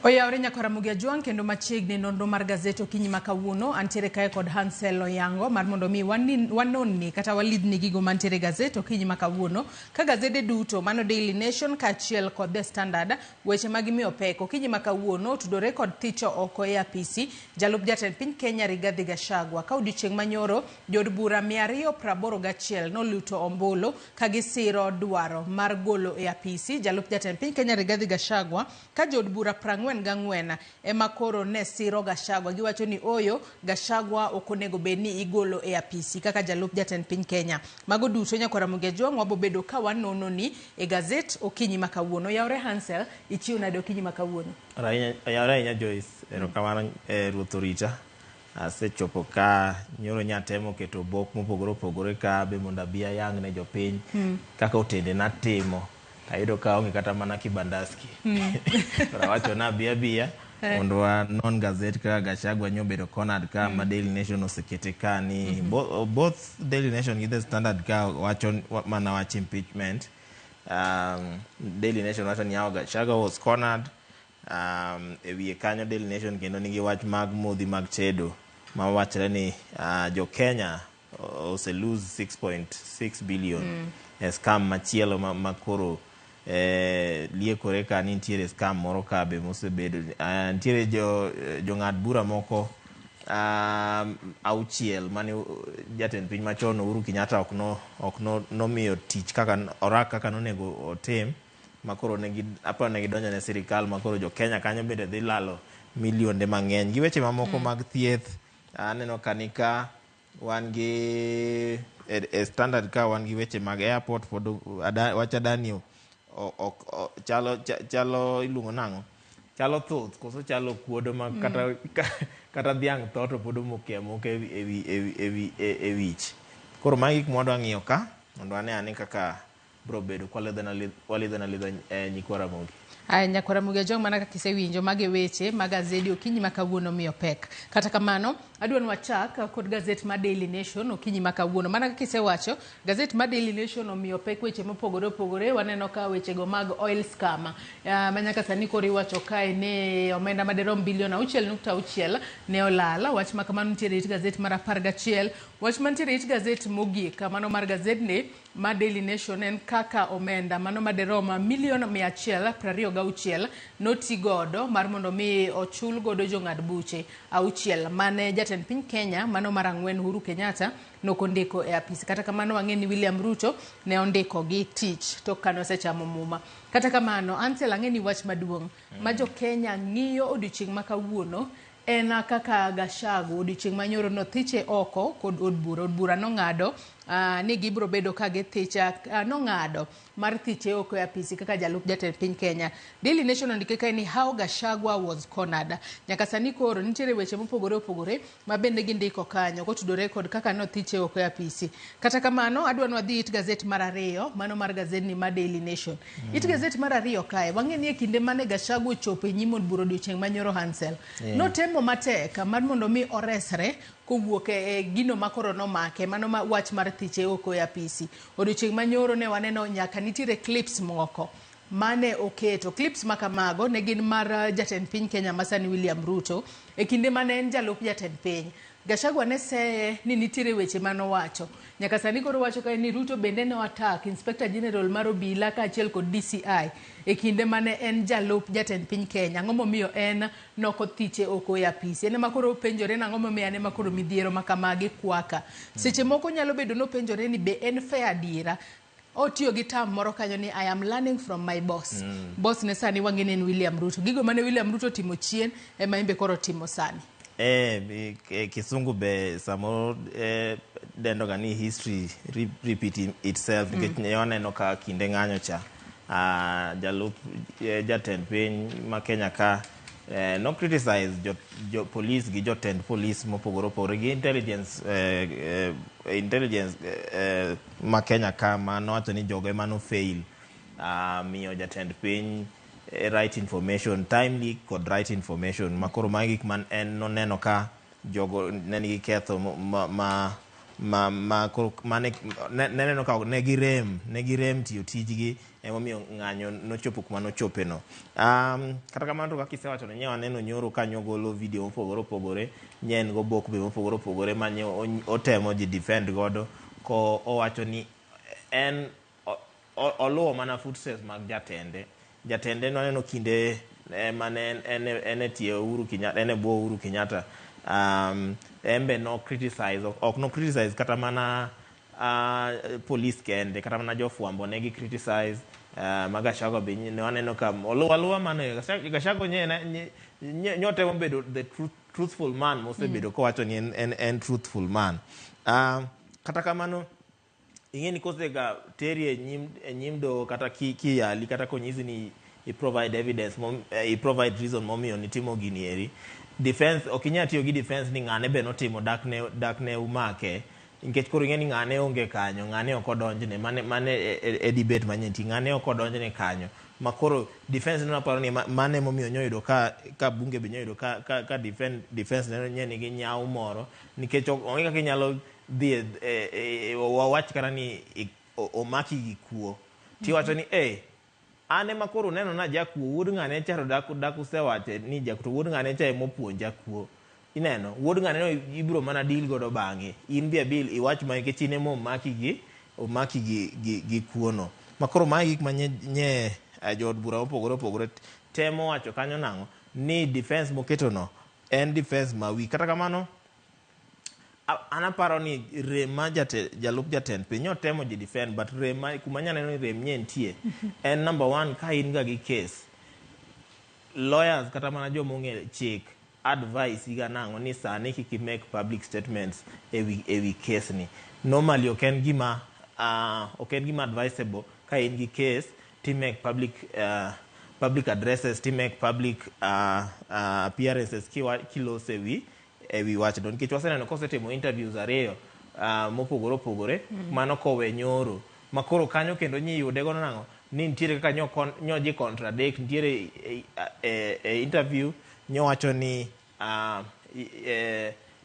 Oyawre nyaka Ramogi Ajwang' kendo machiegni nonro mar gazet okinyi ma kawuono. Antiere kae kod Hansel Oyango mar mondo mi wanonni kata walidhni gigo mantiere e gazet okinyi ma kawuono. Ka gazede duto mano Daily Nation kaachiel kod The Standard weche ma gimiyo pek okinyi ma kawuono otudore kod thicho oko e apisi jalup jatend piny Kenya Rigathi Gachagua. Ka odiochieng' manyoro jood bura 281 noluto ombulu ka gisiro dwaro mar golo e apisi jalup jatend piny Kenya Rigathi Gachagua ka jood bura 44 ema koro ne siro Gachagua. Giwacho ni oyo, Gachagua ok onego bed ni igolo e apisi kaka jalup jatend piny Kenya. Mago duto nyakwar Ramogi Ajwang' wabo bedo ka wanono ni e gazet okinyi ma kawuono. Oyawre Hansel, ichiew nade okinyi ma kawuono? Oyawre ahinya Joyce, erokamano Ruoth orita. Asechopo ka nyoro nyatemo keto obok mopogore opogore ka be mondo abi ayang ne jopiny kaka otende na timo. Ayudo ka aonge kata mana kibandaski. Koro awacho ni abi abiya mondo wanon gazet kaka Gachagua nyobedo cornered ka ma Daily Nation osekete ka ni both Daily Nation gi The Standard ka wacho mana wach impeachment. Daily Nation wacho ni how Gachagua was cornered. E wiye kanyo Daily Nation kendo nigi wach mag modhi mag tedo ma wachre ni jo Kenya ose lose 6.6 billion e scam machielo ma koro liekore ka ni nitiere scam moro ka be mosebedo. Nitiere jong'ad bura moko auchiel mane jatend piny machon Uhuru Kenyatta ok no nomiyo tich kaka orak kaka nonego otim makoro negi aparo negi donjo ne sirikal makoro jo Kenya kanyo bende dhi lalo milionde mang'eny gi weche mamoko mag thieth. Aneno ka nika wan gi e Standard ka wan gi weche mag airport pod wach Adani ok chalo chalo iluongo nang'o chalo thuth koso chalo kuodo ma kata dhiang' tho to pod omoke amoka e wich. Koro magi gik mwadwa ng'iyo ka mondo wane ane kaka bro bedo kwa walidhana lidha nyikwa Ramogi. Aya nyakwar Ramogi Ajwang' mana kaka isewinjo mage weche mag gazedi okinyi ma kawuono miyo pek. Kata kamano, adwa ni wachak kod gazet ma Daily Nation okinyi ma kawuono. Mana kaka isewacho, gazet ma Daily Nation omiyo pek weche mopogore opogore. Waneno ka wechego mag oil scam ma nyaka sani koro iwacho kae ni omenda madirom bilion 6.6 ne olal. Wach ma kamano nitiere it gazet mar 11. Wach mantiere it gazet mogik, mano mar gazedni ma Daily Nation en kaka omenda mano madirom milion 126 noti godo mar mondo mi ochul godo jong'ad buche auchiel mane jatend piny Kenya mano mar ang'wen Uhuru Kenyatta nokondiko e apisi. Kata kamano wang'e ni William Ruto ne ondiko gi tich tok kane osechamo muma. Kata kamano Ansel ang'e ni wach maduong' ma jo Kenya ng'iyo odiochieng' ma kawuono en kaka Gachagua odiochieng' manyoro nothiche oko kod od bura. Od bura nong'ado ni gibiro bedo ka githicha nong'ado mar thiche oko e apisi kaka jalup jatend piny Kenya. Daily Nation ondike kae ni how Gachagua was cornered. Nyaka sani koro nitiere weche mopogore opogore ma bende gindiko kanyo kotudore kod kaka nothiche oko e apisi. Kata kamano adwa ni wadhi it gazet mar ariyo mano mar gazedni ma Daily Nation. It gazet mar ariyo kae wang'e ni e kinde mane Gachagua ochopo e nyim od bura odiochieng' manyoro Hansel. Notemo matek mar mondo mi oresre kowuok e gino makoro nomake mano ma wach mar thiche oko e apisi. Odiochieng' manyoro ne waneno nyaka nitiere clips moko mane oketo. Clips makamago ne gin mar jatend piny Kenya masani William Ruto e kinde mane en jalup jatend piny. Gachagua ne seye ni nitiere weche manowacho. Nyaka sani koro wacho kae ni Ruto bende ne attack Inspector General mar obila kaachiel kod DCI e kinde mane en jalup jatend piny Kenya. Ang'o momiyo en nokothiche oko e apisi? En ema koro openjore ni ang'o momiyo an ema koro midhiero ma kamagi kwaka. Seche moko nyalo bedo ni openjore ni be en fair adiera. Otiyo gi term moro kanyo ni I am learning from my boss. Boss ne sani wang'e ni en William Ruto. Gigo mane William Ruto otimo chien ema en be koro otimo sani. Kisungu be samoro dendo ga ni history repeat itself nikech ne waneno ka kinde ng'anyo cha jalup jatend piny ma Kenya ka no criticize jo police gi jotend police mopogore opogore gi intelligence ma Kenya ka ma nowacho ni jogo ema no fail miyo jatend piny right information timely kod right information ma koro magi gik man en noneno ka jogo ne nigi ketho ma Ma, ma koro mane ne ne neno ka ne girem, ne girem tiyo tijgi, emomiyo ng'anyo nochopo kuma nochope no. Kata kamano to kaka isewacho ni nye waneno nyoro ka nyogolo video mopogore opogore, nye en gobok be mopogore opogore ma nye otemo ji defend godo ko owacho ni en oluwo mana footsteps mag jatende. Jatende nwaneno kinde mane en e tie Uhuru Kenyatta, en e bwo Uhuru Kenyatta, en be no criticize, ok no criticize kata mana police kende, kata mana jofwambo ne gi criticize. Ma Gachagua be ne waneno ka oluwo aluwa mano. Gachagua nye nyotemo bedo the truthful man mosebedo kowacho ni en truthful man. Kata kamano ing'e ni kosega teri e nyim doho kata kiyali kata konyisi ni i provide evidence i provide reason momiyo nitimo gini eri, defense ok inyal tiyo gi defense ni ng'ane be notimo dak ne umake, nikech koro ing'e ni ng'ane onge kanyo, ng'ane ok odonjne. Mane e debate manyien ti ng'ane ok odonjne kanyo, ma koro defense ne aparo ni mane emomiyo nyoyudo ka bunge be nyoyudo ka defense ne nye nigi nyawo moro, nikech onge kaka inyalo dhi wawach kata ni omaki gi kuo tiwacho ni an ema koro uneno na jakuo, wuod ng'ane cha, to dak usewache ni jakuo, to wuod ng'ane cha emopuonja kuo. Ineno wuod ng'ane no ibiro mana deal godo bang'e, in bi abil iwach ma nikech in ema omaki gi kuo no. Ma koro magi gik ma nye jood bura mopogore opogore temo wacho kanyo nang'o ni defense moketo no en defense ma wi. Kata kamano an aparo ni rem ma jalup jatend piny otemo ji defend, but rem ma kuma anya neno ni rem nye nitie en number one, ka in ga gi case, lawyers kata mana joma ong'e chik advice ga nang'o ni sani kik i make public statements ewi case ni. Normally ok en gima advisable ka in gi case to make public addresses, to make public appearances kiloso ewi wachno, nikech waseneno kosetimo interviews ariyo mopogore opogore mano kowe nyoro ma koro kanyo kendo nyiyude godo nang'o ni nitiere kaka nyo ji contradict. Nitiere e interview nyowacho ni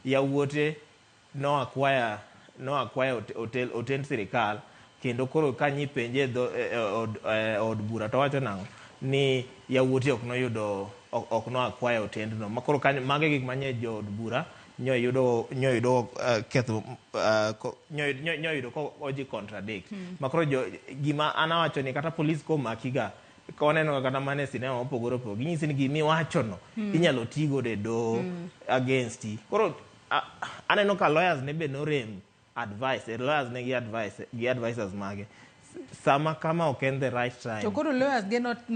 yawuote no acquire otend sirikal, kendo koro ka nyipenje e od bura to wacho nang'o ni yawuote ok noyudo, ok no acquire otendno. Ma koro kanyo mago e gik manye jood bura nyoyudo ketho, nyoyudo ko oji contradict. Ma koro gima an awacho ni kata police komaki ga ka waneno ga kata mana e sinema mopogore opogore, ginyisi ni gimiwacho no inyalo ti godo e doho against i. Koro aneno ka lawyers ne be norem advice, lawyers ne gi advice gi advisors mage sama kama ok en the right time. To koro lawyers ge not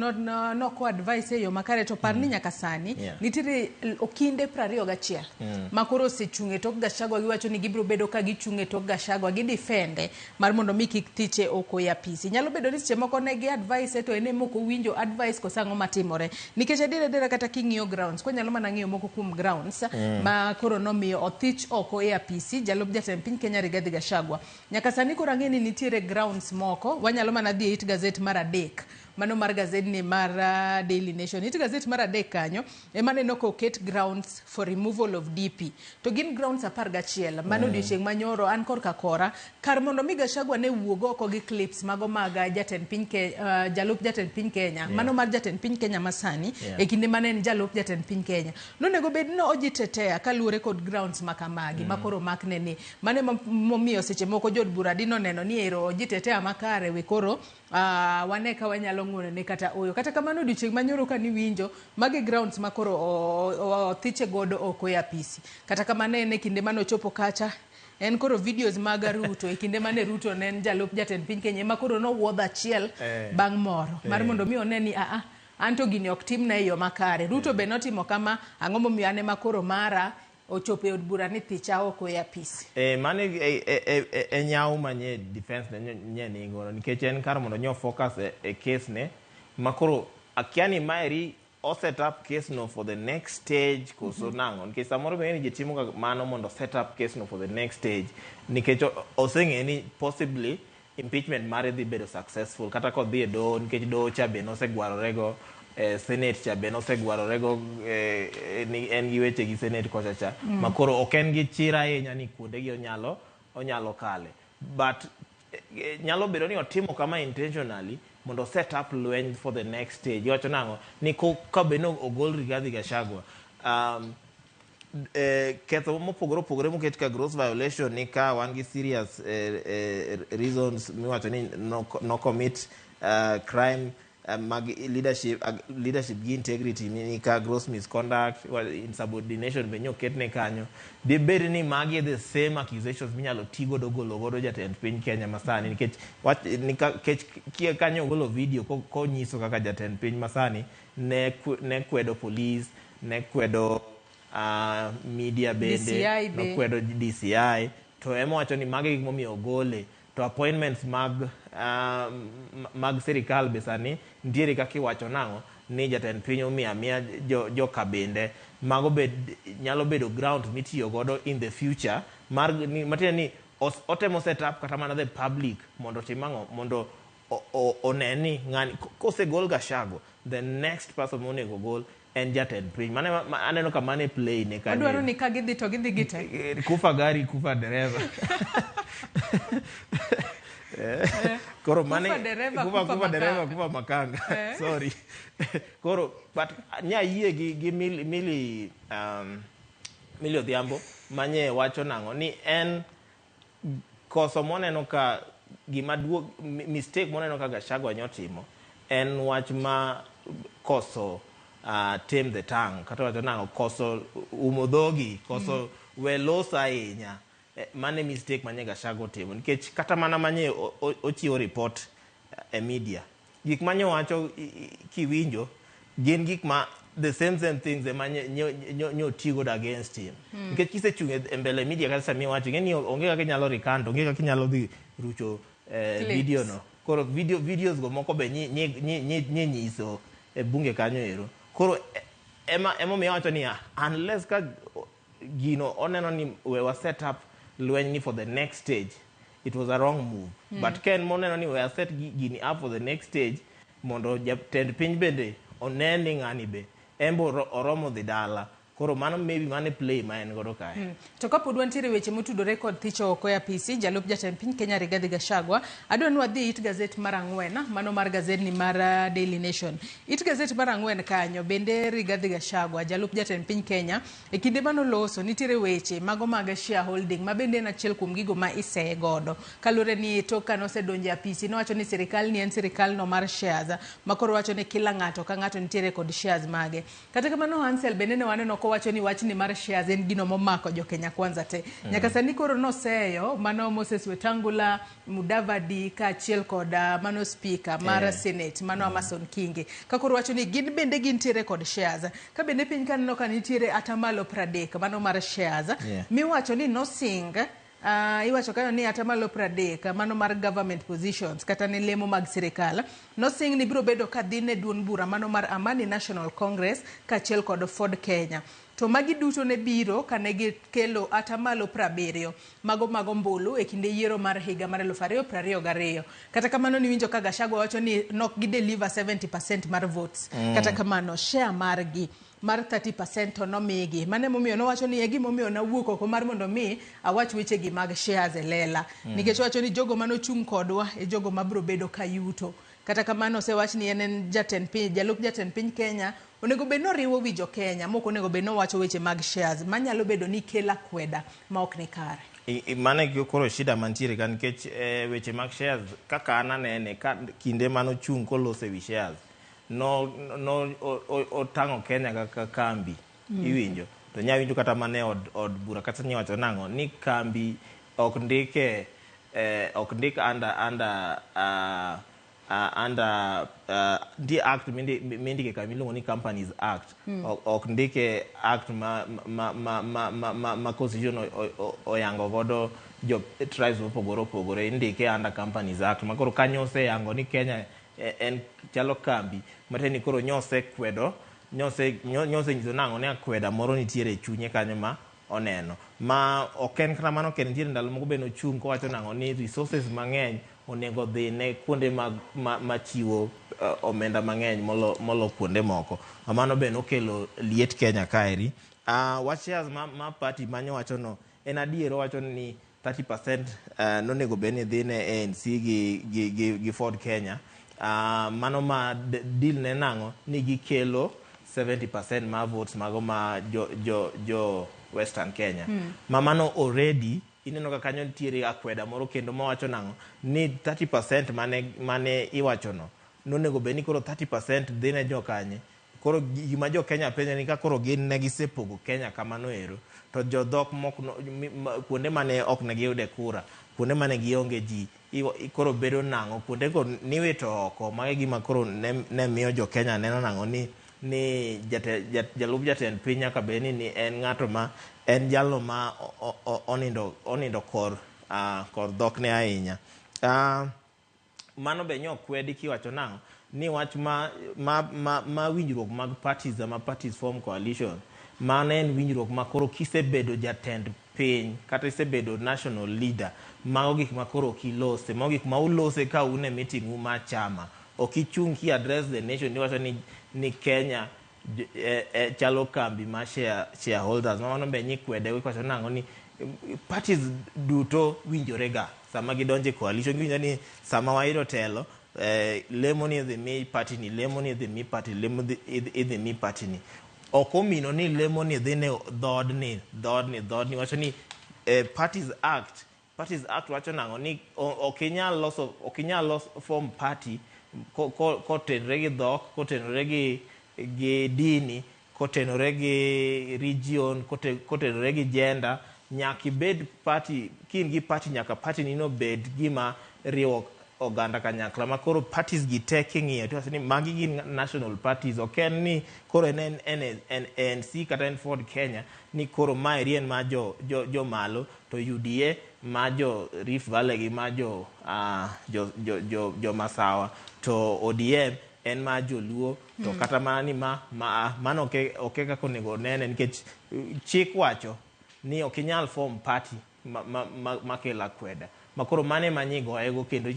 noko advice e yo makare, to par ni nyaka sani nitiere okinde 21 ma koro osechung' e tok Gachagua. Giwacho ni gibiro bedo ka gichung' e tok Gachagua, gidifende mar mondo mi kik thiche oko e apisi. Nyalo bedo ni seche moko ne gi advice to en ema ok owinjo advice, koso ang'o matimore? Nikech adier adiera kata king'iyo grounds, kwanyalo mana ng'iyo moko kuom grounds ma koro nomiyo othich oko e apisi jalup jatend piny Kenya Rigathi Gachagua nyaka sani, koro ang'e ni nitiere grounds moko. Wanyalo mana dhi e it gazet mar adek, mano mar gazedni mar Daily Nation. It gazet mar adek kanyo ema neno koket grounds for removal of DP, to gin grounds 11. Mano odiochieng' manyoro an korka kora kar mondo mi Gachagua ne wuog oko gi clips mago mag jatend piny jalup jatend piny Kenya, mano mar jatend piny Kenya masani, e kinde mane en jalup jatend piny Kenya, nonego bed ni ojitetea kaluwore kod grounds makamagi ma koro makne ni. Mano ema momiyo seche moko jood bura dino neno ni ero ojitetea makare, we koro wane ka wanyalo ng'uonone kata oyo. Kata kamano odiochieng' manyoro ka niwinjo magi grounds ma koro othiche godo oko e apisi. Kata kamano en e kinde manochopo kacha en koro videos mag Ruto e kinde mane Ruto ne en jalup jatend piny Kenya ema koro nowuodho achiel bang' moro mar mondo mi one ni aa anto gini ok timna e yo makare. Ruto be notimo kama, ang'o momiyo an ema koro mara ochopo e od bura ni thicha oko e apisi? Mano e nyawo manye defense ne nye nigodo, nikech en kar mondo nyo focus e case ne ma koro akia ni maeri o set up case no for the next stage koso nang'o, nikech samoro be ni ji timo ga mano mondo set up case no for the next stage, nikech oseng'e ni possibly impeachment mare dhi bedo successful kata kodhi e doho, nikech doho cha be nosegwarorego, senate cha be nosegwarorego, ni en gi weche gi senate kocha cha ma koro ok en gi chir ahinya ni kuonde gi onyalo onyalo kale. But nyalo bedo ni otimo kama intentionally mondo set up lweny for the next stage. Iwacho nang'o? Ni ka bed ni ogol Rigathi Gachagua, ketho mopogore opogore moket ka gross violation ni ka wan gi serious reasons miwacho ni no commit crime mag leadership gi integrity ni ka gross misconduct, well, insubordination be nyoketne kanyo. Dibed ni magi the same accusations minyalo ti godo golo godo jatend piny Kenya masani, nikech wach ni kech kanyo ogolo video konyiso kaka jatend piny masani ne kwedo police, ne kwedo media bende, DCI be. Nokwedo DCI, to ema wacho ni magi gik momiyo ogole. To appointments mag sirikal be sani nitiere kaka iwacho nang'o ni jatend piny omiyo amiya jo kabinde mago be nyalo bedo ground mitiyo godo in the future mar ni, matiende ni otemo set up kata mana the public mondo otim ang'o, mondo one ni ng'ani kosegol Gachagua, the next person monego gol en jatend piny. Mano aneno ka mano e play ne kanyo. Odwaro ni ka gidhi to gidhi gi te. Kufa gari kufa dereva. Koro mane Kufa dereva, kufa, kufa kufa dereva makanga. Kufa makanga. Sorry. Koro but nya yie gi Millie Odhiambo manye wacho nang'o ni en koso moneno ka gima duog mistake moneno ka Gachagua nyotimo en wach ma koso tame the tongue, kata wacho nang'o, koso umo dhogi, koso we loso ahinya. Mane mistake manye Gachagua otimo, nikech kata mana manye ochiwo report e media, gik manye owacho kiwinjo gin gik ma the same things ema nye oti godo against him. Nikech kisechung' e mbele media kata sami wacho, ing'e ni onge kaka inyalo recant, onge kaka inyalo dhi rucho Clips. Video no. Koro videos go moko be nyi nyiso e bunge kanyo ero. Koro ema omiyo awacho niya, unless ka gino oneno ni we wa set up lweny ni for the next stage, it was a wrong move. But ken moneno ni we are set gini up for the next stage mondo jatend piny bende one ni ng'ani be en be oromo dhi dala. Koro mano maybe mano e play ma en godo kae. To kapod wantiere weche motudore kod thicho oko e apisi jalup jatend piny Kenya Rigathi Gachagua, adwa ni wadhi it gazet mar 4, mano mar gazetni mar Daily Nation. It gazet mar 4 kanyo bende Rigathi Gachagua, jalup jatend piny Kenya, e kinde manoloso nitiere weche mago mag shareholding ma bende en achiel kuom gigo ma iseye godo. Kaluwore ni tok kane osedonjo e apisi nowacho ni sirikal ni en sirikal no mar shares, ma koro wacho ni kila ng'ato ka ng'ato nitiere kod shares mage. Kata kamano Hansel bende ne waneno kowacho ni wachni mar shares en gino momako jo Kenya Kwanza te. Nyaka sani koro noseyo mano Moses Wetangula, Mudavadi kaachiel kod mano speaker mar Senate mano Amason Kingi. Ka koro wacho ni gin bende gintiere kod shares. Ka bende piny kaneno ka nitiere atamalo 30 mano mar shares. Miwacho ni nosing iwacho kanyo ni atamalo 30 mano mar government positions kata ne lemo mag sirikal nosing ni biro bedo ka dhi ne duond bura mano mar Amani National Congress kaachiel kod Ford Kenya. To magi duto ne biro kane gikelo atamalo 70 mago mag ombulu e kinde yiero mar higa mar 2022. Kata kamano niwinjo ka Gachagua wacho ni nok gi deliver 70% mar votes. Kata kamano share margi mar 30% to nomigi. Mano emomiyo nowacho ni e gimomiyo nawuok oko mar mondo mi awach wechegi mag shares e lela. Nikech owacho ni jogo manochung' kodwa e jogo mabiro bedo ka yuto. Kata kamano osewach ni en jatend piny, jalup jatend piny Kenya onego bed ni oriwo wi jo Kenya mok onego bed ni owacho weche mag shares manyalo bedo ni kelo akweda ma ok ni kare. Mano e koro shida mantiere ka, nikech weche mag shares kaka an anene ka kinde manochung' koloso e wi shares no otang'o Kenya kaka kambi. Iwinjo to nya winjo kata mana e od bura kata nyiwacho nang'o ni kambi ok ndike ok ndik under nitie act mindike ka miluongo ni Companies Act. Ok ndike act ma constitution oyango godo jo tribes mopogore opogore, indike under Companies Act ma koro kanyo oseyango ni Kenya en chalo kambi matiende ni koro nyosekwedo nyosenyiso nang'o ni akweda moro nitiere e chunye kanyo ma oneno ma ok en kata mano kende. Nitiere ndalo moko be nochung' kowacho nang'o ni resources mang'eny onego dhi ne kuonde machiwo omenda mang'eny molo kuonde moko ma mano be nokelo liet Kenya kaeri. Wach shares ma party manyowacho no en adier, owacho ni 30% nonego bed ni dhi ne ANC gi Ford Kenya. Mano ma deal ne nang'o ni gikelo 70% mar votes mago ma jo Western Kenya. Ma mano already ineno ka kanyo nitiere akweda moro kendo mawacho nang'o ni 30% mane iwachono nonego bed ni koro 30% dhi ne jokanye. Koro gima jo Kenya penjo ni ka koro gin ne gisepogo Kenya kamano ero, to jodhok mok kuonde mane ok ne giyude kura, kuonde mane gionge ji, koro bedo nang'o, kuonde go niwito oko. Mago gima koro ne miyo jo Kenya neno nang'o ni jalup jatend piny nyaka bed ni en ng'ato ma en jalno ma onindo kor dhokne ahinya. Mano be nyokwedi kiwacho nang'o ni wach ma winjruok mag parties ma parties form coalition, mano en winjruok ma koro kisebedo jatend piny kata isebedo national leader, mago gik ma koro ok ilose, mago gik ma ulose ka un e meeting u mar chama. Ok ichung' ki address the nation iwacho ni Kenya chalo kambi ma shareholders. Mano be nyikwede iwacho nang'o ni parties duto winjore ga sama gidonjo e coalition, giwinjo ni sama wayudo telo, lemo ni idhi mi party ni, lemo ni idhi mi party, lemo idhi mi party ni. Ok omino ni lemo ni dhi ne dhoodni, dhoodni, dhoodni. Wacho ni Parties Act wacho nang'o ni ok inyal loso, ok inyal loso form party kotenore gi dhok, kotenore gi dini, kotenore gi region, kotenore gi gender. Nyaka ibed party, ka in gi party nyaka party ni no bed gima riwo oganda kanyakla. Ma koro parties gi te king'iyo tiwacho ni magi gin national parties. Ok en ni koro en ANC kata en Ford Kenya ni koro maeri en ma jo malo to UDA ma jo Rift Valley gi ma jo Masawa to ODM en ma joluo to kata mana ni ma mano ok kaka onego nene, nikech chik wacho ni ok inyal form party ma kelo akweda. Ma koro mano ema nyigoyego kendo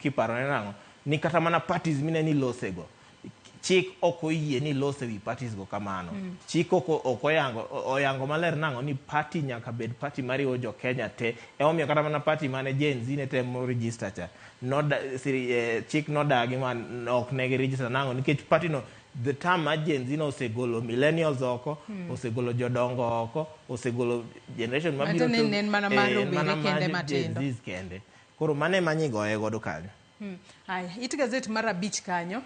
kiparo ne nang'o ni kata mana parties mine ni losego, chik ok oyie ni lose wi parties go kamano. Chik ok oyango maler nang'o ni party nyaka bed party mariwo jo Kenya te. Emomiyo kata mana party mane Gen Z ne temo register cha chik nodagi ma ok ne gi register nang'o nikech party no, the term mar Gen Z no osegolo millennials oko, osegolo jodongo oko, osegolo generation mabiro. Matiende ni en mana mar rowere kende matindo. Gen Z kende. Koro mano ema nyigoye godo kanyo. Aya, it gazet mar 5 kanyo,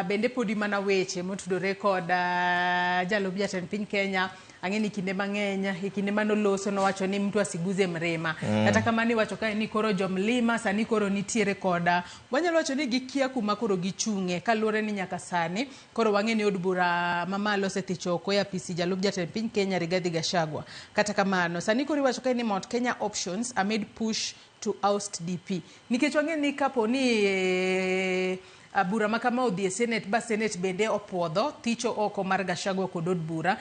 bende podi mana weche motudore kod jalup jatend piny Kenya. Ang'e ni kinde mang'eny e kinde manoloso nowacho ni mtu asiguze mlima. Kata kamano iwacho kae ni koro jomlima sani koro nitiere koda wanyalo wacho ni gikia kuma koro gichung'e, kaluwore ni nyaka sani koro wang'e ni od bura mamalo osethicho oko e apisi jalup jatend piny Kenya Rigathi Gachagua. Kata kamano sani koro iwacho kae ni Mount Kenya options amid push to oust DP, nikech wang'e ni kapo ni bura ma kama odhi e Senate ba Senate bende opuodho thicho oko mar Gachagua kod od bura,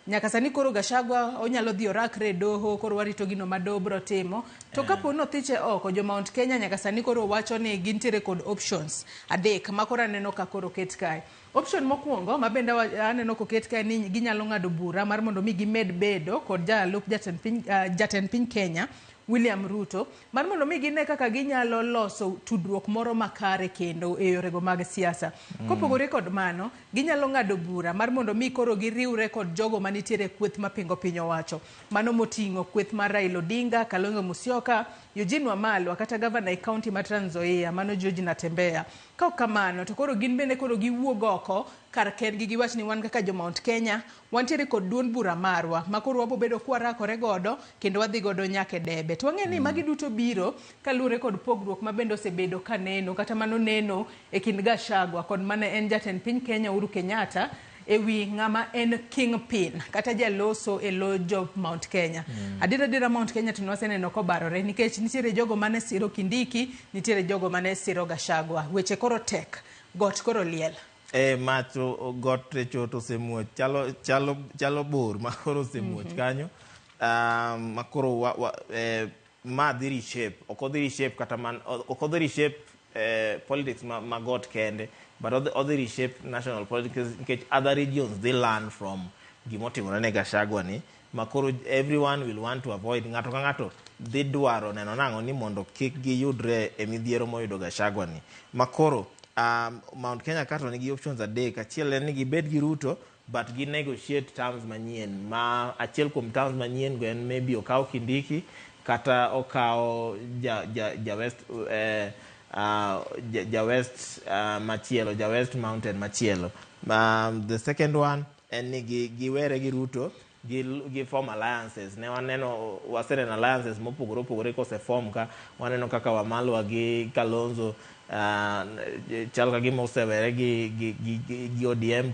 nyaka sani koro Gachagua onyalo dhi orakre e doho. Koro warito gino ma doho biro timo. To kapo ni othiche oko, jo Mount Kenya nyaka sani koro wacho ni gintiere kod options adek ma koro aneno ka koro oket kae. Option mokwongo ma bende aneno koket kae ni ginyalo ng'ado bura mar mondo mi gimed bedo kod jalup jatend piny Kenya William Ruto, mar mondo mi gine kaka ginyalo loso tudruok moro makare kendo e yorego mag siasa. Kopogore kod mano, ginyalo ng'ado bura mar mondo mi koro giriwre kod jogo manitiere kweth mapingo piny owacho. Mano moting'o kweth mar Raila Odinga, Kalonzo Musyoka, Eugene Wamalwa kata gavana e kaunti ma Trans Nzoia mano George Natembeya. Ka ok kamano to koro gin bende koro giwuog oko kar kendgi giwach ni wan kaka jo Mount Kenya wantiere kod duond bura marwa ma koro wabo bedo kwarakore godo kendo wadhi godo nyaka e debe. To wang'e ni magi duto biro kaluwore kod pogruok ma bende osebedo ka neno kata mano neno e kind Gachagua kod mane en jatend piny Kenya Uhuru Kenyatta e wi ng'ama en kingpin kata jaloso e lo jo Mount Kenya. Adiera adiera Mount Kenya to nwaseneno kobarore nikech nitiere jogo mane siro Kindiki, nitiere jogo mane siro Gachagua. Weche koro tek, got koro liel. E mach got choto osemuoch, chalo bor ma koro osemuoch kanyo. Ma koro ma dhi reshape, ok odhi reshape kata man ok odhi reshape politics ma got kende, but odhi reshape national politics nikech other regions dhi learn from gimotimore ne Gachagua ni ma koro everyone will want to avoid ng'ato ka ng'ato. dhi dwaro neno nang'o ni mondo kik giyudre e midhiero moyudo Gachagua ni. Makoro Mount Kenya ka to nigi options adek. Achiel en ni gibed gi Ruto but gi negotiate terms manyien. Ma achiel kuom terms manyien go en maybe okaw Kindiki kata okaw ja West ja West machielo, ja West Mountain machielo. The second one en ni giwere gi Ruto, gi form alliances. Ne waneno, waseneno alliances mopogore opogore kose form ka. Waneno kaka Wamalwa gi Kalonzo chal ka gima osewere gi ODM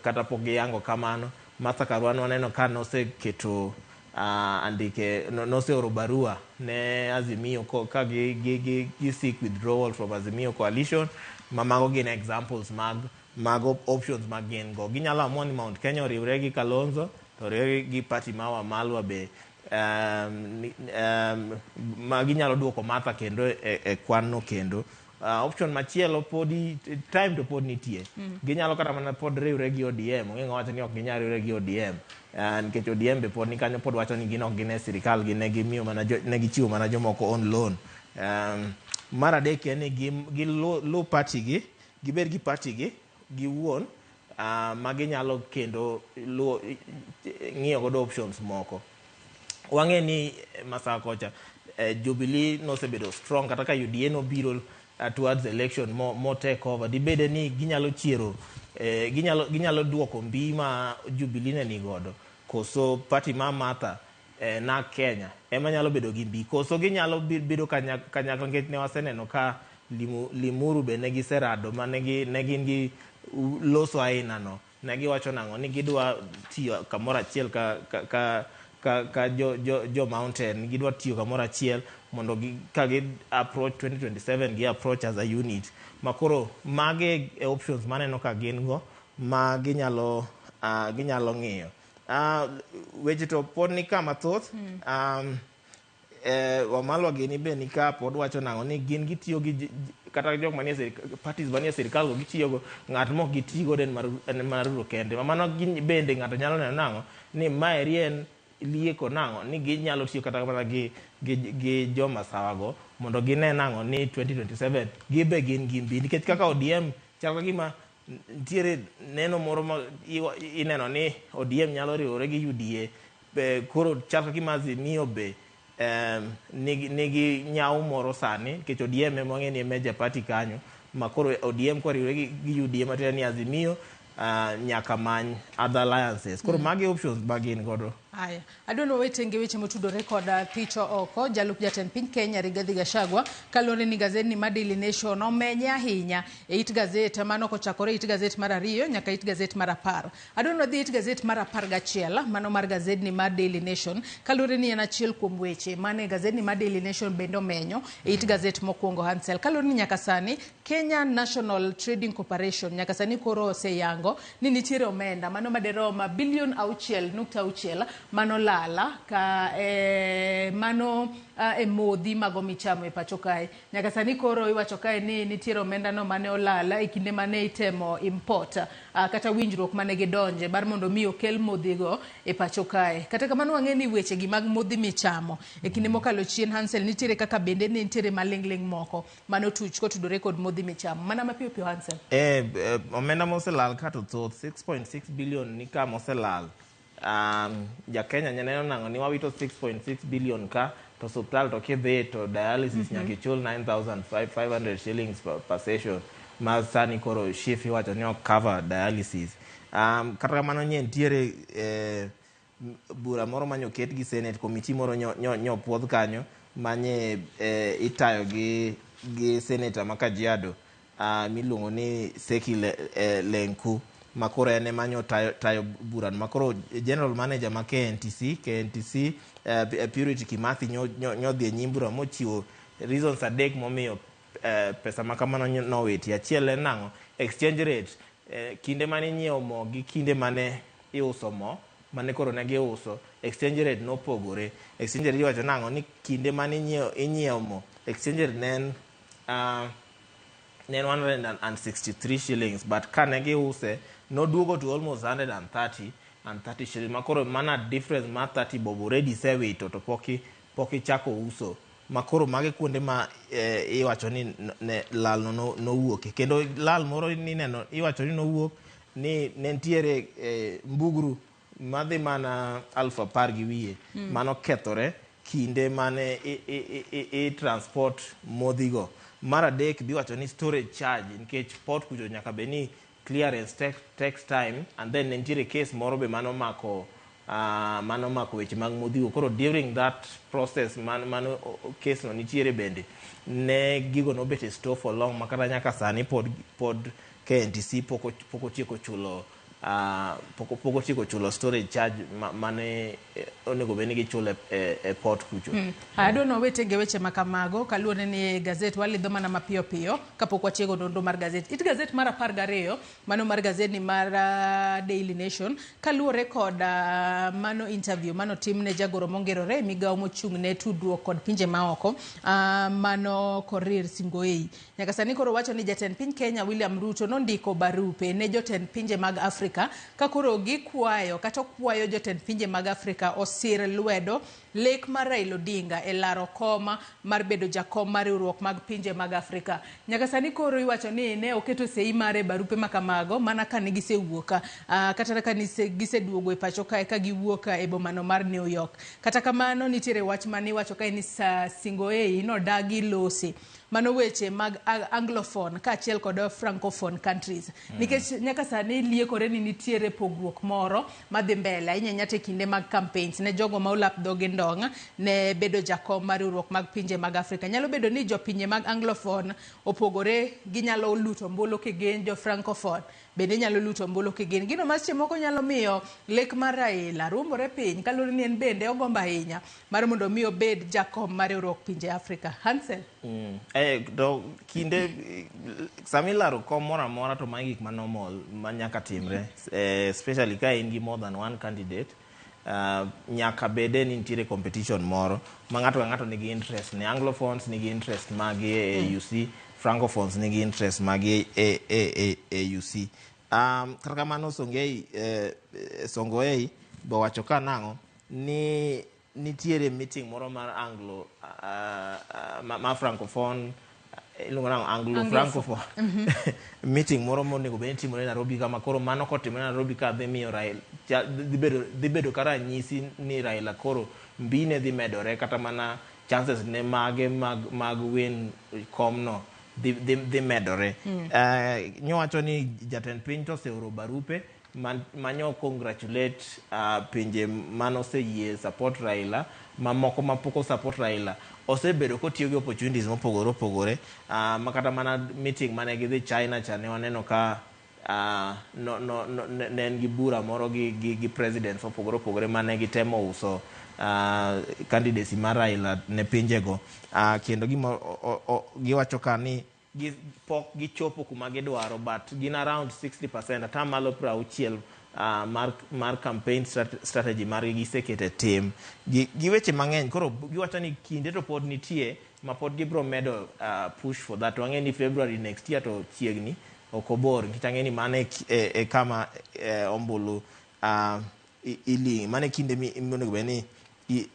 kata pok giyango kamano. Martha Karua waneno ka noseketo andike noseoro barua ne Azimio ka gi seek withdrawal from Azimio coalition. Ma mago gin examples mag options mag gin go. Ginyalo amua ni Mount Kenya oriwre gi Kalonzo to oriwre gi party ma Wamalwa be ma ginyalo duoko Martha kendo e kwan no kendo. Option machielo podi time to pod nitie. Ginyalo kata mana pod riwre gi ODM. Onge ng'ama wacho ni ok ginyal riwre gi ODM. Nikech ODM be pod ni kanyo pod wacho ni gin ok gin e sirikal gi ne gimiyo mana jo, ne gichiwo mana jomoko on loan. Mar adek en ni gi lu party gi, gibed gi party gi giwuon ma ginyalo kendo luwo ng'iyo godo options moko. Wang'e ni Masawa kocha Jubilee nosebedo strong kata ka UDA nobiro towards election mo take over. Dibede ni ginyalo chiero ginyalo duoko mbi ma Jubilee ne nigodo koso party ma Martha na Kenya ema nyalo bedo gi mbi koso ginyalo bedo kanyakla nikech ne waseneno ka Limuru be ne giserado ma ne gin gi loso aina no. Ne giwacho nang'o ni gidwa tiyo kamoro achiel ka jo Mountain gidwa tiyo kamoro achiel mondo ka gi approach 2027 gi approach as a unit. Makoro mage e options maneno ka gin go ma ginyalo ng'iyo. Weche to pod ni ka mathoth. Wamalwa gini be ni ka pod wacho nang'o ni gin gitiyo gi kata jok manie parties manie sirikal go gitiyo go ng'at mok gitiyo godo en mar Ruto kende. Ma mano bende ng'ato nyalo neno nang'o ni maeri en lieko nang'o ni ginyalo tiyo kata mana gi joma sawa go mondo gine nang'o ni 2027 gibe gin gi mbi nikech kaka ODM chal ka gima nitiere neno moro ma ineno ni ODM nyalo riwore gi UDA koro chal ka gima Azimio be nigi nyau moro sani nikech ODM ema wang'e ni e major party kanyo ma koro ODM koriwore gi UDA matiende ni Azimio nyaka many other alliances. Koro magi options ma gin godo. Aya, adwa ni wawetenge weche motudore kod thicho oko jalup jatend piny Kenya Rigathi Gachagua kaluwore ni gazet ni mar Daily Nation omenye ahinya e it gazet mano kochakore it gazet mar 2 nyaka it gazet mar 10. Adwa ni wadhi it gazet mar 11 mano mar gazet ni mar Daily Nation kaluwore ni en achiel kuom weche mane gazet ni mar Daily Nation bende omenyo e it gazet mokwongo Hansel kaluwore ni nyaka sani Kenya National Trading Corporation nyaka sani koro oseyango ni nitiere omenda mano maderom bilion 6.6 mano lala ka mano e modhi mago michamo e pacho kae. Nyaka sani koro iwacho kae ni nitiere omenda no mane olala e kinde mane itemo import kata winjruok mane gidonje bar mondo mi okel modhigo e pacho kae. Kata kamano wang'e ni weche gi mag modhi michamo e kinde mokalo chien Hansel nitiere kaka bende ne nitiere maling'ling' moko mano tuch kotudore kod modhi michamo. Mana mapiyo piyo Hansel. Omenda moselal ka to thoth 6.6 billion ni ka moselal. Ja Kenya nyaneno nang'o ni wawito 6.6 billion ka to osiptal to kidhi to dialysis nyaka ichul 9,500 shillings per session ma sani koro SHIF iwacho ni ok cover dialysis. Kata kamano nye nitiere bura moro manyoket gi Senate committee moro nyopuodh kanyo manye itayo gi senator ma Kajiado miluongo ni Seki Lenku ma koro en ema nyo tayo burano ma koro general manager ma KNTC Purity Kimathi nyodhi e nyim bura mochiwo reasons adek momiyo pesa ma kamano nowiti. Achiel en nang'o? Exchange rate. Kinde mane inyiewo mo gi kinde mane iuso mo mane koro ne giuso exchange rate nopogore. Exchange rate iwacho nang'o ni kinde mane inyiewo mo exchange rate ne en 163 shillings but kane giuse noduogo to almost 130 and 30 shillings makoro mana difference mar 30 bob already isewito to pok ichako uso. Ma koro magi kuonde ma iwacho ni ne lal no nowuoke. Kendo lal moro nineno iwacho ni nowuok ni ne nitiere mbugru madhi mana 10,000 gi wiye manokethore kinde mane i transport modhigo. Mar adek biwacho ni storage charge, nikech port kucho nyaka bed ni clearance takes time, and then ne nitiere case moro be manomako mano weche mag modhigo. Koro during that process man, mano case no nitiere bende ne gigo nobet e store for long, makata nyaka sani pod KNTC pok otieko chulo storage charge mane onego bed ni gichulo e port kucho. Adwa ni wawetenge weche ma kamago kaluwore ni gazet walidho mana mapiyo piyo kapok watieko nonro mar gazet. It gazet mar 12, mano mar gazet ni mar Daily Nation, kaluwore kod mano interview manotim ne jagoro mongirore e migawo mochung' ne tudruok kod pinje maoko, mano Korir Sing'oei. Nyaka sani koro wacho ni jatend piny Kenya William Ruto nondiko barupe ne jotend pinje mag Afrika ka koro gikwayo kata okwayo jotend pinje mag Afrika osir lwedo lek mar Raila Odinga e laro kom mar bedo jakom mar riwruok mag pinje mag Afrika. Nyaka sani koro iwacho ni ne oketo sei mare e barupe ma kamago mana kane gisewuok kata ka giseduogo e pacho kae ka giwuok e bomano mar New York. Kata kamano nitiere wach mane iwacho kae ni Sing'oei nodagi lose mano weche mag Anglophone kaachiel kod Francophone countries, nikech nyaka sani liekore ni nitiere pogruok moro madhi mbele ahinya ahinya to e kinde mag campaigns ne jogo ma olap dhogi ndong' ne bedo jakom mar riwruok mag pinje mag Afrika. Nyalo bedo ni jopinje mag Anglophone opogore, ginyalo luto ombulu kigin, jo Francophone bende nyalo luto ombulu kigin. Gino ma seche moko nyalo miyo lek mar Raila ruombore piny kaluwore ni en bende ogombo ahinya mar mondo mi obed jakom mar riwruok pinje Afrika. Hansel. To kinde sama ilaro kom moro amora to magi gik ma normal ma nyaka timre, especially ka in gi more than one candidate, nyaka bede ni nitiere competition moro ma ng'ato ka ng'ato nigi interest ne. Anglophones nigi interest magi e AUC, Francophones nigi interest magi e AUC. Kata kamano Song'oei be owacho ka nang'o ni nitiere meeting moro mar Anglo ma Francophone, iluongo nang'o, Anglo Francophone meeting moro monego bed ni timore Nairobi kama. Koro mano kotimore Nairobi ka dhi miyo Raila dhi bedo ka ranyisi ni Raila koro mbine dhi medore, kata mana chances ne mage mag win komno dhi medore. Nyowacho ni jatend piny to oseoro barupe manyo congratulate pinje manoseyie support Raila, mamoko mapok support Raila osebedo kotiyo gi opportunities mopogore opogore, makata mana meeting mane gidhi China cha ne waneno ka no, no, no, ne en gi bura moro gi presidents mopogore opogore mane gitemo uso candidacy mar Raila ne pinjego, kendo gima giwacho ka ni pok gichopo kuma gidwaro, but gin around 60%, atamalo 60 mar campaign strategy margi gisekete tim gi weche mang'eny. Koro giwacho ni kinde to pod nitie ma pod gibiro medo push for that. Wang'e ni February next year to chiegni, ok obor, nikech ang'e ni mano e kama ombulu iling', mano e kinde monego bed ni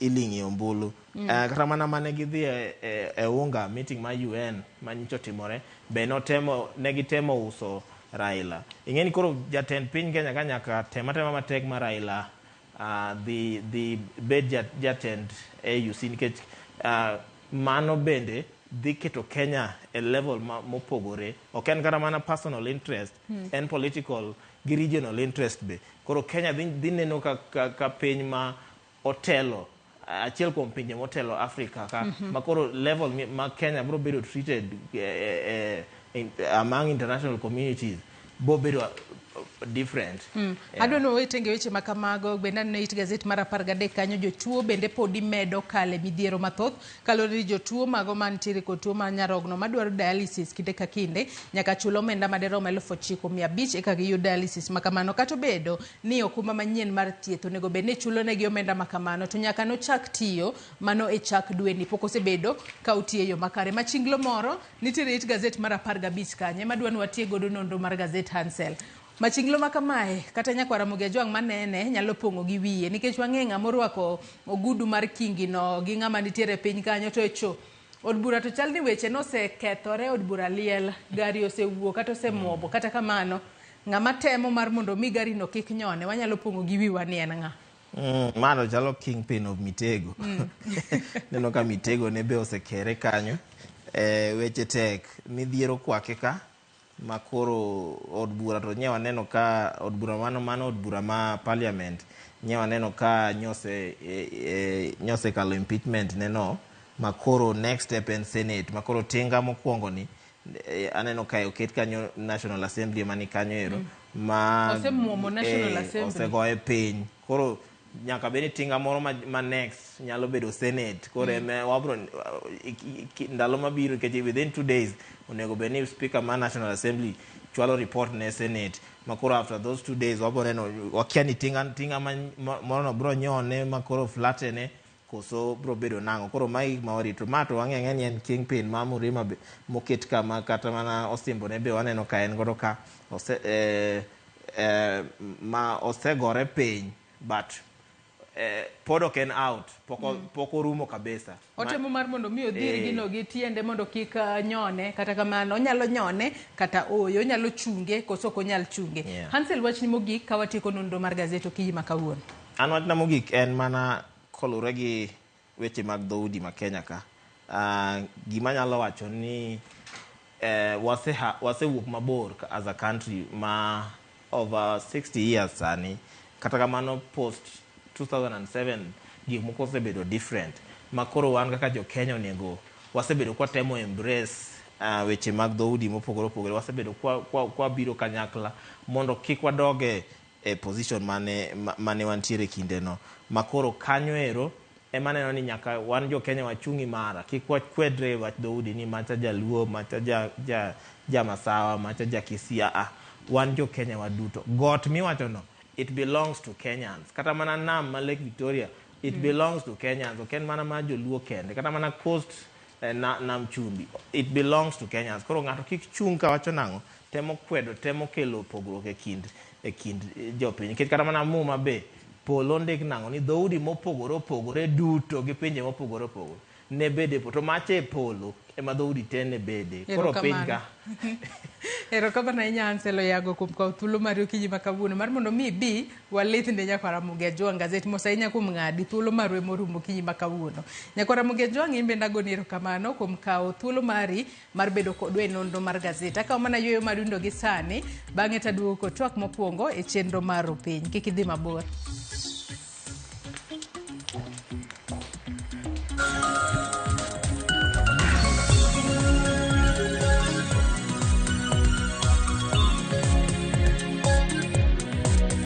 iling'e ombulu. Kata mana mane gidhi e UNGA meeting mar UN manyicha otimore be notemo ne gitemo uso Raila. Ing'e ni koro jatend piny Kenya ka nyaka tem atema matek ma Raila dhi bed jatend AUC, nikech mano bende dhi keto Kenya e level mopogore. Ok en kata mana personal interest, en political gi regional interest be. Koro Kenya dhi neno ka piny ma otelo, achiel kuom pinje motelo Africa ka, ma koro level ma Kenya biro bedo treated among international communities bo bedo different. Yeah. Adwa ni wawetenge weche ma kamago bende aneno it gazet mar 13 kanyo. Jotuo bende podi medo kale midhiero mathoth kaluwore ni jotuo mago mantiere kod tuo mar nyarogno madwaro dialysis kinde ka kinde nyaka chul omenda madirom 9,500 eka giyud dialysis ma kamano. Kata obedo ni okumba manyien mar thieth onego bed ni chulo negi omenda ma kamano, to nyaka nochak tiyo mano e chak dweni pok osebedo ka otiyo e yo makare. Machinglo moro nitiere it gazet mar 15 kanyo ema adwa ni watie godo nonro mar gazet. Hansel. Machinglo ma kamae kata nyakwar Ramogi Ajwang' manene nyalo pong'o gi wiye nikech wang'e ng'ama orwako ogudu mar kingi no gi ng'ama nitiere piny kanyo to e cho od bura to chal ni weche nosekethore od bura liel gari osewuok kata osemuobo kata kamano ng'ama temo mar mondo mi gari no kik nyone wanyalo pong'o gi wiwa ni en ng'a. Mano chalo kingpin of Mitego. Neno ka Mitego ne be osekere kanyo. Weche tek midhiero kwake ka ma koro od bura to nye waneno ka od bura mano mano od bura ma parliament nye waneno ka nyose nyose kalo impeachment ne no ma koro next step en senate ma koro tinga mokwongo ni aneno ka oket kanyo National Assembly mani kanyo ero ma Osemuomo National Assembly. Osegoye piny koro nyaka bed ni tinga moro ma next nyalo bedo senate koro eme wabro ndalo mabiro nikech within 2 days onego bed ni speaker mar National Assembly chwalo report ne senate ma koro after those 2 days wabro neno wakia ni tinga tinga moro no bro nyone ma koro flatene koso bro bedo nang'o. Koro magi gik ma warito ma to wang'e ang'e ni en kingpin ma Murima be moket kama kata mana osimbone be waneno ka en godo ka ose ma osegore piny but pod ok en out pok pok orumo kabisa. Otemo mar mondo mi odhir gino gi tiende mondo kik nyone kata kamano onyalo nyone kata oyo onyalo chunge koso ok onyal chunge. Hansel, wachni mogik ka watieko nonro mar gazet okinyi ma kawuono. An wachna mogik en mana kolure gi weche mag dhoudi ma Kenya ka. Gima anyalo wacho ni wasewuok mabor as a country ma over 60 years sani. Kata kamano post 2007 gik moko osebedo different. Ma koro wan kaka jo Kenya onego wasebedo kwatemo embrace weche mag dhoudi mopogore opogore. Wasebedo kwa biro kanyakla mondo kik wadoge e position mane wantiere kinde no. Ma koro kanyo ero ema aneno ni nyaka wan jo Kenya wachung' imara. Kik wakwedre e wach dhoudi ni macha jaluo, macha ja Masawa, macha ja Kisii. Ah, wan jo Kenya waduto. Got miwacho no, it belongs to Kenyans. Kata mana nam ma Lake Victoria, it belongs to Kenyans. Ok en mana mar joluo kende. Kata mana coast nam chumbi, it belongs to Kenyans. Koro ng'ato kik chung' kawacho nang'o, temo kwedo, temo kelo pogruok e kind jopiny. Nikech kata mana Muma be, polo ndik nang'o ni dhoudi mopogore opogore duto gi pinje mopogore opogore ne bede to macha e polo ema dhoudi te ne bede. Koro piny ka. Erokamano ahinya Hansel Oyago kuom kawo thuolo mari okinyi ma kawuono mar mondo mi ibi walith ne nyakwar Ramogi Ajwang' gazet mos ahinya kuom ng'adi thuolo marwa morumo okinyi ma kawuono. Nyakwar Ramogi Ajwang' in bende agoni erokamano kuom kawo thuolo mari mar bedo kodwa e nonro mar gazet. Akawo mana yueyo madundo gi sani bang'e taduogo kod twak mokwongo e chenro mar Rupiny. Kik idhi mabor.